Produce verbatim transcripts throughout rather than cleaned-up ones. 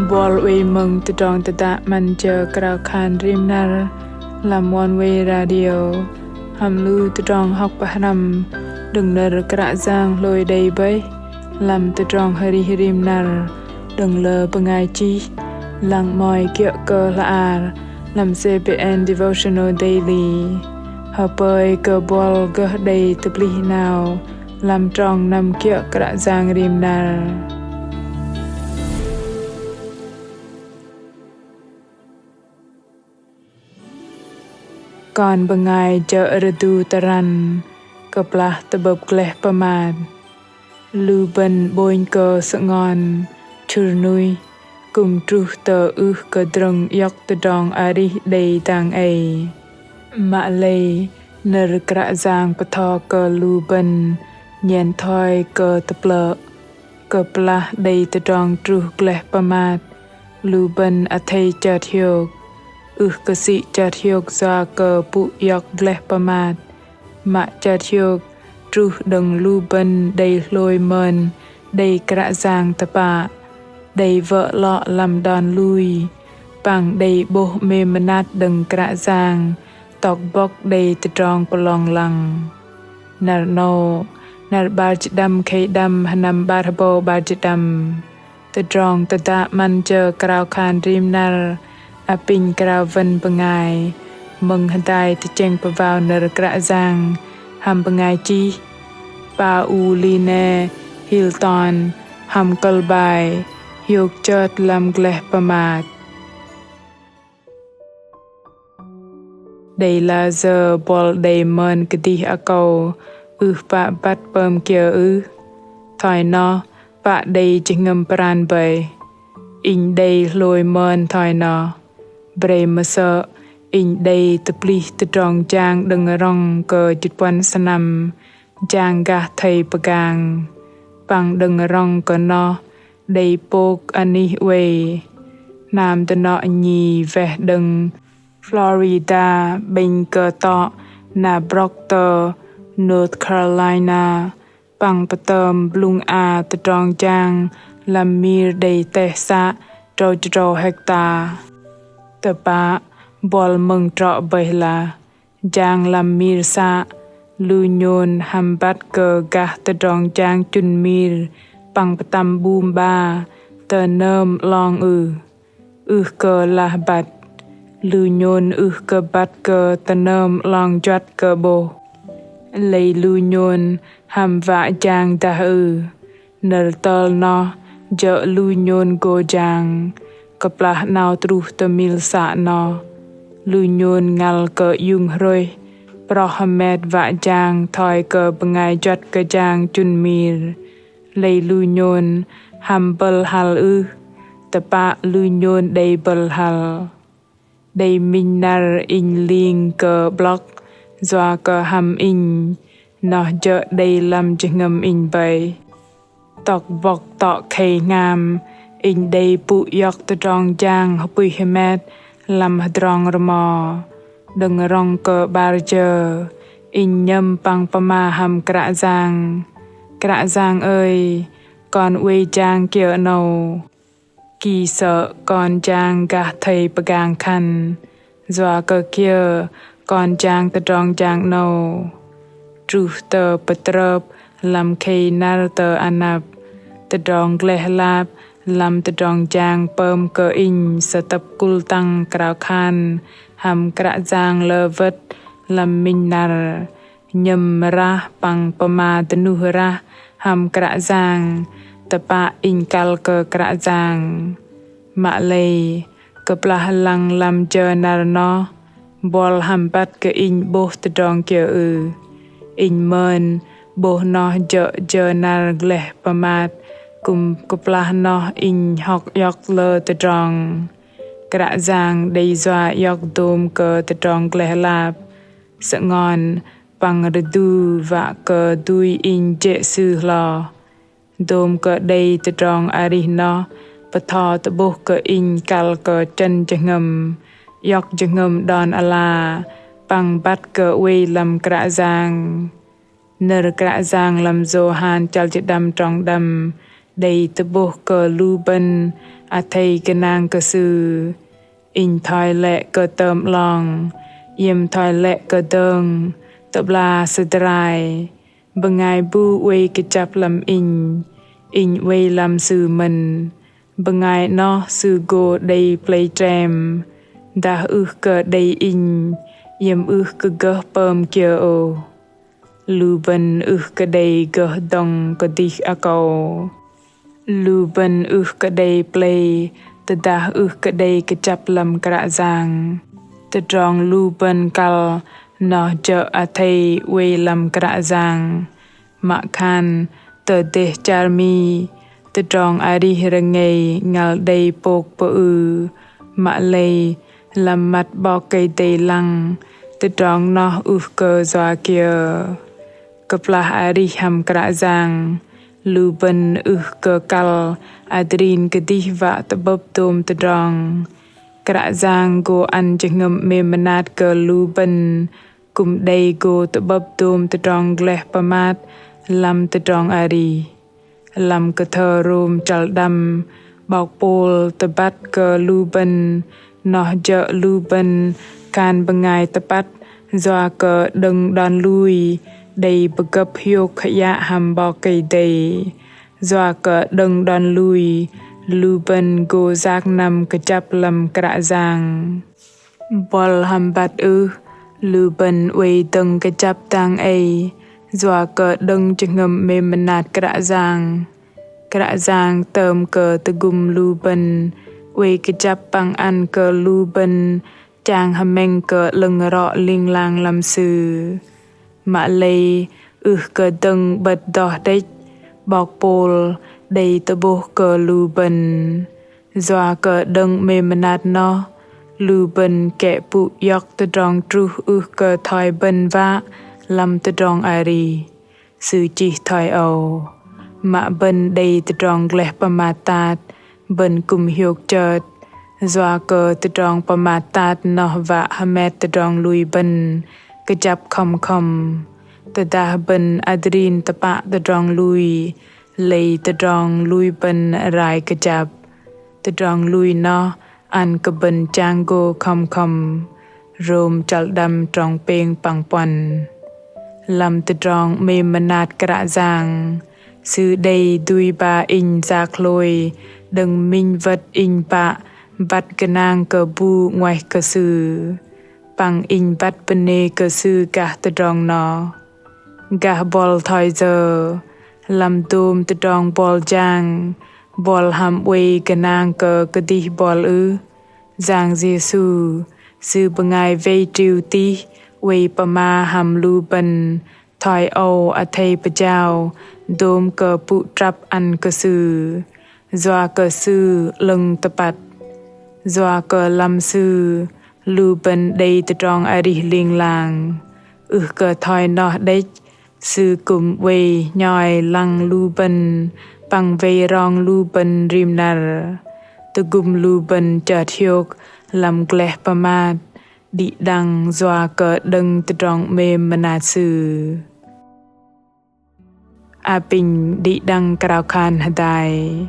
Buăl oei mơ̆ng tơdrong tơdă 'Măn jơ krao khan rim năr lăm One Way Radio hăm lu tơdrong hŏk pơhrăm đơ̆ng nơ̆r Kră Yang hlôi đei bơih lăm tơdrong arih rim năr đơ̆ng lơ bơngai chih, lăng 'mơ̆i kiơ̆ kơ hla ar lăm C B N Devotional Daily. Hơpơi kơ buăl gơh đei tơplih 'nao lăm trong năm kiơ̆ Kră Yang rim năr. Kon bơngai jơ̆ rơdu tơrăn, kơplah tơ'bơ̆p gleh pơmat. Lu bơ̆n 'bônh kơ sơngon, chŭr nuih, kư̆m truh tơ ưh kơ drơ̆ng iŏk tơdrong arih đei dang ei. Mă lei, nơ̆r Kră Yang bơtho kơ lu bơ̆n nhen thoi kơ tơplơ̆. Kơplah đei tơdrong truh gleh pơmat, lu bơ̆n athei chơt hiôk. Ưh kơ sĭ chơt hiôk yua kơ pŭ iŏk gleh pơmat. Mă chơt hiôk truh đơ̆ng lu bơ̆n đei hlôi mơn đei Kră Yang tơpă, đei wơ̆ 'lŏ lăm đon lui, păng đei 'bôh 'mêm mơnat đơ̆ng Kră Yang, tŏk bŏk đei tơdrong pơlong lăng. Năr 'nâu, năr 'bar jĭt đăm khei đăm, sơnăm 'bar hơbâu 'bar jĭt đăm. Tơdrong tơdă 'Măn jơ krao khan rim năr, apinh krao wơn bơngai mơ̆ng hơdai tơchĕng pơwao nơ̆r Kră Yang hăm bơngai chih Pauline Hilton hăm kơ̆l bai Hiôk chơt lăm gleh pơmat. Đei layơ buăl đei mơn kơdih akâu ưh pă băt pơm kiơ ưh? Thoi noh pă đei jơhngơ̆m pran bơih. Inh đei hlôi mơn thoi noh. Brei mơsơ̆ inh đei tơplih tơdrong jang đơ̆ng rŏng kơ jĭt puăn sơnăm, jang gah thây pơgang. Păng đơ̆ng rŏng kơ noh đei pôk anih oei. Hnam dơnŏ nhi weh đơ̆ng Florida, 'bĕnh kơ tŏ na brŏk tơ North Carolina, păng pơtơm blŭng a tơdrong jang lăm mir đei teh să drâu jĭt drâu hekta. Tơpă buăl mơ̆ng trŏ bơih lah jang lăm mir să, lu nhôn hăm băt kơ gah tơdrong jang chŭn mir păng pơtăm 'bum 'ba tơnơm 'long ưh? Ưh kơ lah băt. Lu nhôn ưh kơ băt kơ tơnơm 'long juăt kơ 'bôh. Lei lu nhôn hăm wă jang dah ưh? Nơ̆r tơl noh jơ̆ lu nhôn gô jang. Kơplah 'nao truh tơ mil să noh, lu nhôn ngăl kơ iung hrôih, proh hơmet wă jang thoi kơ bơngai juăt kơ jang chŭn mir. Lei lu nhôn hăm bơ̆l hăl ưh? Tơpă lu nhôn đei bơ̆l hăl. Đei minh năr inh ling kơ 'blŏk, yua kơ hăm inh, noh jơ̆ đei lăm jơhngơ̆m inh bơih. Tŏk bŏk tŏ khei hngam, inh đei pŭ iŏk tơdrong jang hơpuih hơmet lăm hơdrong rơmo. Đơ̆ng rŏng kơ 'bar jơ, inh nhơ̆m păng pơma hăm Kră Yang: Kră Yang ơi, kon oei jang kiơ 'nâu? Ki sơ̆ kon jang gah thây pơgang khăn, yua kơ kiơ kon jang tơdrong jang 'nâu? Truh tơ pơtrơp lăm khei năr tơ anăp, tơdrong gleh lap lăm tơdrong jang pơm kơ inh sơtơ̆p kŭl tăng krao khan hăm Kră Yang lơ wơ̆t lăm minh năr. Nhơ̆m rah păng pơma dơnuh rah hăm Kră Yang, tơpă inh kăl kơ Kră Yang. Mă lei, kơplah lăng lăm jơ năr noh, buăl hăm băt kơ inh 'bôh tơdrong kiơ ưh? Inh mơn 'bôh noh jơ̆ jơ năr gleh pơmat, kư̆m kơplah noh inh hŏk iŏk lơ tơdrong. Kră Yang đei yua iŏk dôm kơ tơdrong gleh lap, sơngon păng rơdu wă kơ dui inh jê̆ Sư hloh. Dôm kơ đei tơdrong arih noh bơtho tơ'bôh kơ inh kăl kơ chơ̆n jơhngơ̆m, iŏk jơhngơ̆m đon ala, păng băt kơ oei lăm Kră Yang. Nơ̆r Kră Yang lăm Yôhan chăl jĭt đăm trong đăm Đei tơ'bôh kơ lu bơ̆n athei gơnang kơ Sư. Inh thoi lĕ kơ tơm 'long, iĕm thoi lĕ kơ dơng, tơ'bla sơdrai. Bơngai bu oei kơjăp lăm Inh, Inh oei lăm sư mơ̆n. Bơngai 'noh sư gô đei plei trem, dah ưh kơ đei Inh, iĕm ưh kơ gơh pơm kiơ ôh. Lu bơ̆n ưh kơ đei gơh dŏng kơdih akâu. Lu bơ̆n ưh kơ đei plei, tơdah ưh kơ đei kơjăp lăm Kră Yang. Tơdrong lu bơ̆n kăl noh jơ̆ athei oei lăm Kră Yang. Mă khan tơ dêh char Mi, tơdrong arih rơngei ngăl đei pôk pơư. Mă lei lăm măt 'Bok Kei-Dei lăng, tơdrong noh ưh kơ yua kiơ. Kơplah arih hăm Kră Yang, lu bơ̆n ưh kơ kăl adrin kơdih wă tơ'bơ̆p dôm tơdrong. Kră Yang gô ăn jơhngơ̆m 'mêm mơnat kơ lu bơ̆n, kư̆m đei gô tơ'bơ̆p dôm tơdrong gleh pơmat lăm tơdrong arih. Lăm kơthơ Rôm chăl đăm, 'bok Pôl tơbăt kơ lu bơ̆n noh jơ̆ lu bơ̆n khan bơngai tơpăt, yua kơ đơ̆ng đon lui đei pơgơ̆p hiôk hơyă hăm 'Bok Kei-Dei. Yua kơ đơ̆ng đon lui, lu bơ̆n gô yak năm kơjăp lăm Kră Yang. Buăl hăm băt ưh, lu bơ̆n oei dơ̆ng kơjăp dang ei, yua kơ đơ̆ng jơhngơ̆m 'mêm mơnat Kră Yang. Kră Yang tơm kơ tơgŭm lu bơ̆n oei kơjăp păng ăn kơ lu bơ̆n chang hơmĕng kơ 'lơ̆ng rŏ ling lang lăm Sư. Mă lei ưh kơ dơ̆ng 'bơ̆t doh đĕch, 'bok Pôl đei tơ'bôh kơ lu bơ̆n. Yua kơ đơ̆ng 'mêm mơnat noh, lu bơ̆n kĕ pŭ iŏk tơdrong truh ưh kơ thoi bơ̆n wă lăm tơdrong arih. Sư chih thoi âu: Mă bơ̆n đei tơdrong gleh pơmat tat, bơ̆n kư̆m hiôk chơt. Yua kơ tơdrong pơmat tat noh wă hơmet tơdrong lui bơ̆n kơjăp khŏm khŏm. Tơdah bơ̆n adrin tơpă tơdrong lui, lei tơdrong lui bơ̆n rai kơjăp. Tơdrong lui noh ăn kơ bơ̆n chang gô khŏm khŏm. Rôm chăl đăm trong pêng păng puăn. Lăm tơdrong 'mêm mơnat Kră Yang, Sư đei dui ba inh yak hlôi, đơ̆ng minh wơ̆t inh pă băt gơnang kơ bu 'nguaih kơ Sư. Păng inh băt bơnê kơ Sư gah tơdrong noh. Gah buăl thoi yơ, lăm dôm tơdrong buăl jang, buăl hăm oei gơnang kơ kơdih buăl ưh? Yang Yêsu, Sư bơngai wei triu tih, oei pơma hăm lu bơ̆n, thoi âu athei pơjao, dôm kơ pŭ trăp ăn kơ Sư. Yua kơ Sư 'lơ̆ng tơpăt. Yua kơ lăm Sư, lu bơ̆n đei tơdrong arih ling lang. Ưh kơ thoi noh đĕch, Sư kư̆m oei nhoi lăng lu bơ̆n, păng wei rong lu bơ̆n rim năr. Tơgŭm lu bơ̆n chơt hiôk, lăm gleh pơmat, đĭ đăng yua kơ đơ̆ng tơdrong 'mêm mơnat Sư. Apinh đĭ đăng krao khan hơdai.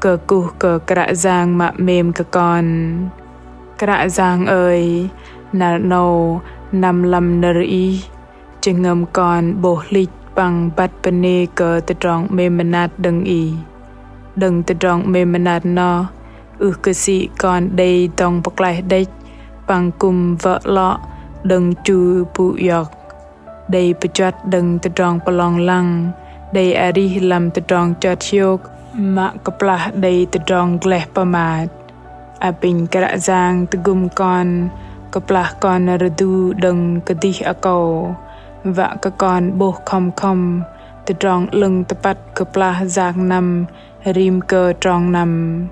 Kơkuh kơ Kră Yang mă 'mêm kơ kon. Kră Yang ơi, năr 'nâu năm lăm nơ̆r Ih, jơhngơ̆m kon 'bôh hlĭch păng băt bơnê kơ tơdrong 'mêm mơnat đơ̆ng Ih. Đơ̆ng tơdrong 'mêm mơnat noh, ưh kơ sĭ kon đei dŏng pơklaih đĕch, păng kư̆m wơ̆ 'lŏ đơ̆ng chu pŭ iŏk. Đei pơjuăt đơ̆ng tơdrong pơlong lăng, đei arih lăm tơdrong chơt hiôk, mă kơplah đei tơdrong gleh pơmat. Apinh Kră Yang tơgŭm kon, kơplah kon rơdu đơ̆ng kơdih akâu, wă kơ kon 'bôh khŏm khŏm, tơdrong 'lơ̆ng tơpăt kơplah yak năm, rim kơ trong năm.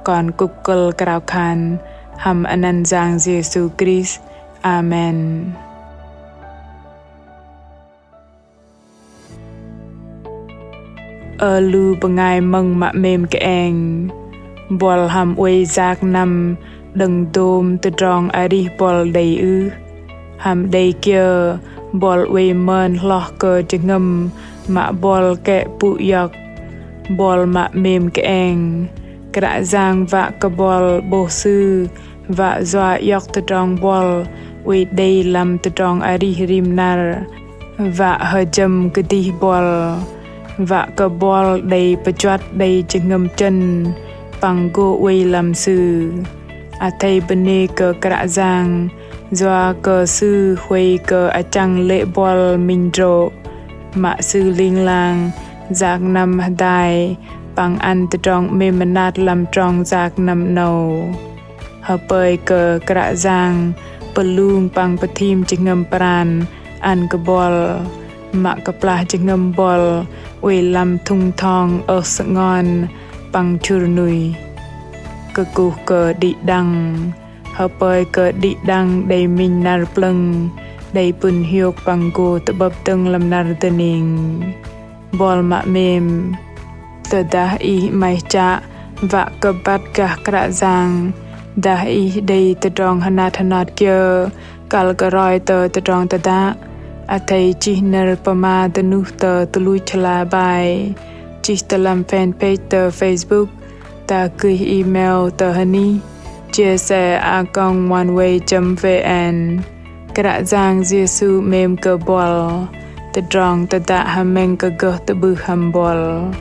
Kon kŭp kơ̆l krao khan, hăm anăn Yang Yêsu Krist. Amen. Ơ lu bơngai mơ̆ng mă 'mêm kơeng. Buăl hăm oei yak năm đơ̆ng dôm tơdrong arih buăl đei ưh? Hăm đei kiơ buăl oei mơn hloh kơ jơhngơ̆m mă buăl kĕ pŭ iŏk, buăl mă 'mêm kơeng. Kră Yang wă kơ buăl 'bôh Sư wă yua iŏk tơdrong buăl oei đei lăm tơdrong arih rim năr, wă hơjăm kơdih buăl, wă kơ buăl đei pơjuăt đei jơhngơ̆m chơ̆n păng gô oei lăm Sư. Athei bơnê kơ Kră Yang, yua kơ Sư huay kơ achăng lê̆ buăl minh hơdrô̆, mă Sư ling lang yak năm hơdai păng ăn tơdrong 'mêm mơnat lăm trong yak năm 'nâu. Hơpơi kơ Kră Yang pơlung păng pơthim jơhngơ̆m pran ăn kơ buăl, mă kơplah jơhngơ̆m buăl oei lăm thŭng thong ơh sơngon păng chŭr nuih. Kơkuh kơ đĭ đăng. Hơpơi kơ đĭ đăng đei minh năr plơ̆ng, đei pŭn hiôk păng gô tơ'bơ̆p dơ̆ng lăm năr dơning. Buăl mă 'mêm. Tơdah ih 'maih chă wă kơ băt gah Kră Yang, dah ih đei tơdrong hơnat hơnot kiơ kăl kơ roi tơ tơdrong tơdă, athei chih nơ̆r pơma dơnuh tơ tơluch hla bơar, chih tơ lăm fanpage tơ Facebook, dah gơih email tơ hơnih chia sẻ a còng oneway chấm vn. Kră Yang Yêsu 'mêm kơ buăl. Tơdrong tơdă hơmĕng kơ gơh tơ'bưh hăm buăl.